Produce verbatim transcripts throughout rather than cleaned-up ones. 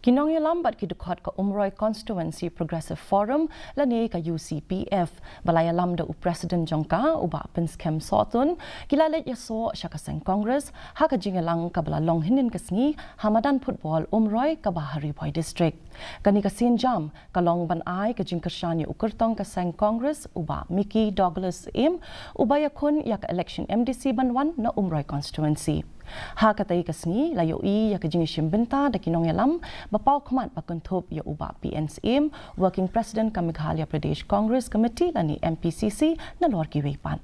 Ki nongïalam bad ki dkhot ka Umroi Constituency Progressive Forum lane ka U C P F ba la ïalam da u President jong ka, u Bah Pynskhem Sohtun, ki la leit ïasoh sha ka seng Congress ha ka jingïalang kaba la long hynnin ka sngi ha madan football Umroi kaba ha Ri Bhoi District. Kane ka sienjam ka long ban ai ka jingkyrshan ïa u kyrtong ka seng Congress, u Bah Mickey Douglas Syiem, uba ïakhun ïa ka election M D C ban wan na Umroi Constituency. Ha katei ka sngi la ïohi ïa ka jingïashim bynta da ki nongïalam ba paw khmat ba kynthup ïa u Bah P N Syiem, Working President ka Meghalaya Pradesh Congress Committee lane M P C C, nalor kiwei pat.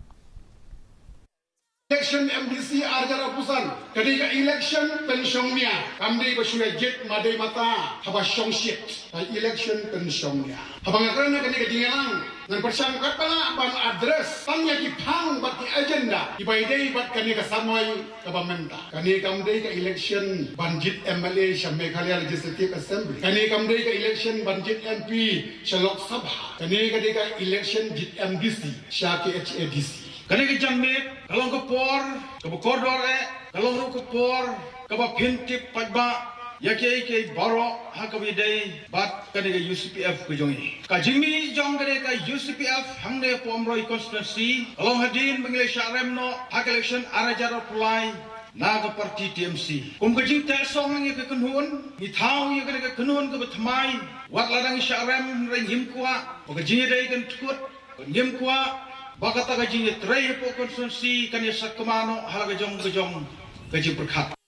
Election M D C ar hajar arphew san ka dei ka election pynshong nia, kam dei ba shu ïa jied ma dei mata haba shong shit. Ka election pynshong nia. Haba nga kren ha kane ka jingïalang, ngan pyrshang katba lah ban address tang ïa ki phang bad ki agenda kiba ïadei bad kane ka samoi kaba mynta. Kane kam dei ka election ban jied M L A sha Meghalaya Legislative Assembly. Kane kam dei ka election ban jied M P sha Lok Sabha. Kane ka dei ka election jied M D C sha K H A D C. Kane ka janmiet ka long ka por kaba kordor eh, ka long ruh ka por kaba pyntip paidbah ïa kiei kiei baroh ha kaba ïadei bad kane ka U C P F ka jong i. Ka jingmih jong kane ka U C P F hangne ha Umroi Constituency ka long hadien ba ngi la shah rem noh ha ka election ar hajar arphew lai na ka party T M C. Kum ka jingteh song ïa ka kynhun, ngi thaw ïa kane ka kynhun kaba thymmai, wat la dang shah rem hynrei ngim kwah ba ka jingïadei kan tkut, ngim kwah ba kata ka jingïatrei hapoh constituency kan ïasakma noh ha la ka jong ka jong ka jingpyrkhat.